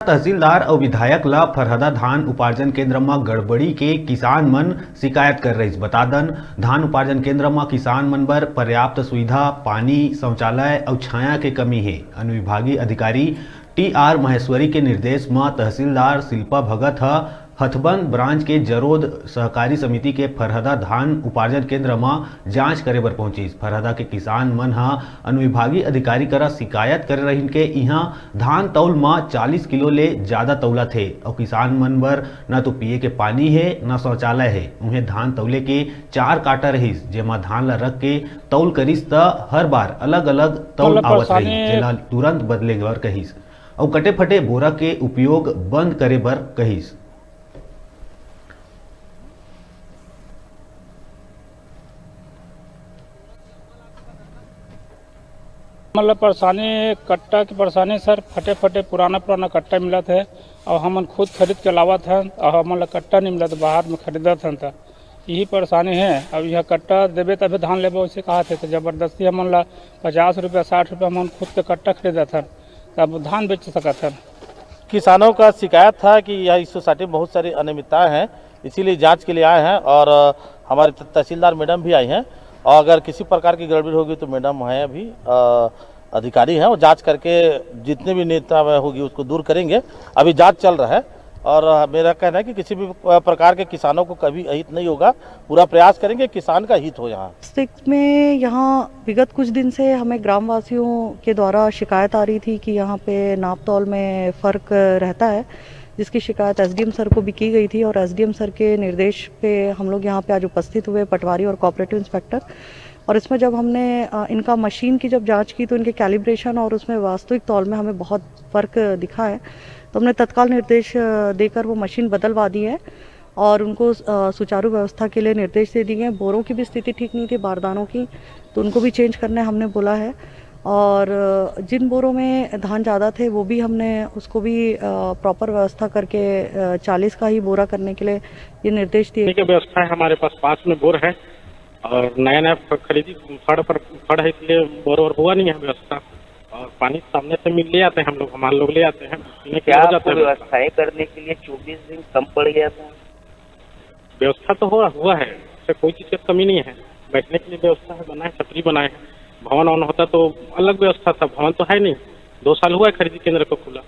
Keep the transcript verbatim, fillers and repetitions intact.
तहसीलदार अउ विधायक ल फरहदा धान उपार्जन केंद्र म गड़बड़ी के किसान मन शिकायत कर रहिस। बता दन, धान उपार्जन केंद्र म किसान मन बर पर्याप्त सुविधा, पानी, शौचालय अउ छाया के कमी हे। अनुविभागीय अधिकारी टी आर महेश्वरी के निर्देश म तहसीलदार शिल्पा भगत ह हथबंद ब्रांच के जरोद सहकारी समिति के फरहदा धान उपार्जन केंद्र म जांच करे बर पहुंचिस। फरहदा के किसान मन ह अनुविभागीय अधिकारी करा शिकायत करे रहिन के इहां धान तौल म चालीस किलो ले जादा तौलत हे अउ किसान मन बर न तो पिए के पानी हे, न शौचालय हे। उहें धान तौले के चार काटा रहिस, जेमा धान ल रख के तौल करिस त हर बार अलग-अलग तौल मतलब आवत रहिस, परेशानी जेला तुरंत बदले बर कहिस अउ कटे फटे बोरा के उपयोग बंद करे बर कहिस। मतलब परेशानी, कट्टा की परेशानी सर, फटे फटे पुराना पुराना कट्टा मिलत हे अउ हमन खुद खरीद के लावत हन अउ हमन ला कट्टा नहीं मिलत, बाहर में खरीदत हन त यही परेशानी हे। अब यह कट्टा देबे तभे धान लेबो, वैसे कहा थे तो जबरदस्ती हमन ला पचास रुपया, साठ रुपया हमन खुद के कट्टा खरीदत हन, तब धान बेच सकत हन। किसानों का शिकायत था कि यह इस सोसाइटी में बहुत सारी अनियमितताएं हैं, इसीलिए जांच के लिए आए हैं और, अ, हमारे त-, तहसीलदार मैडम भी आई हैं और अगर किसी प्रकार की गड़बड़ी होगी तो मैडम हैं अभी, अ, अधिकारी हैं, वो जांच करके जितने भी नेता में होगी उसको दूर करेंगे। अभी जांच चल रहा है और, अ, मेरा कहना है कि किसी भी, अ, प्रकार के किसानों को कभी अहित नहीं होगा, पूरा प्रयास करेंगे किसान का हित हो यहाँ। वास्तविक में यहाँ विगत कुछ दिन से हमें ग्रामवासियों के द्वारा शिकायत आ रही थी कि यहाँ पे नाप तौल में फ़र्क रहता है, जिसकी शिकायत एसडीएम सर को भी की गई थी और एसडीएम सर के निर्देश पे हम लोग यहाँ पे आज उपस्थित हुए, पटवारी और कोऑपरेटिव इंस्पेक्टर। और इसमें जब हमने, अ, इनका मशीन की जब जांच की तो इनके कैलिब्रेशन और उसमें वास्तविक तौल में हमें बहुत फ़र्क दिखा है। तो हमने तत्काल निर्देश, अ, देकर वो मशीन बदलवा दी है और उनको, अ, सुचारू व्यवस्था के लिए निर्देश दे दिए हैं। बोरों की भी स्थिति ठीक नहीं थी, बारदानों की, तो उनको भी चेंज करने हमने बोला है। और, अ, जिन बोरों में धान ज़्यादा थे, वो भी हमने उसको भी, अ, प्रॉपर व्यवस्था करके, अ, चालीस का ही बोरा करने के लिए ये निर्देश दिए। ठीक है, व्यवस्था है हमारे पास, पास में बोर है और नया नया फ-, खरीदी फड़ पर, फड़ है, इसलिए बोर और हुआ नहीं है व्यवस्था। और पानी सामने से मिल ले आते हैं हम लोग, हमारे लोग ले आते हैं, पीने के लिए क्या हो जाता आपको है व्यवस्था। व्यवस्थाएं करने के लिए चौबीस दिन कम पड़ गया था? व्यवस्था तो हुआ, हुआ है, इससे कोई चीज़ की कमी नहीं है। बैठने के लिए व्यवस्था है, बना है, छतरी बनाए हैं, भवन वन होता तो अलग व्यवस्था था, भवन तो है नहीं, दो साल हुआ है खरीदी केंद्र को खुला।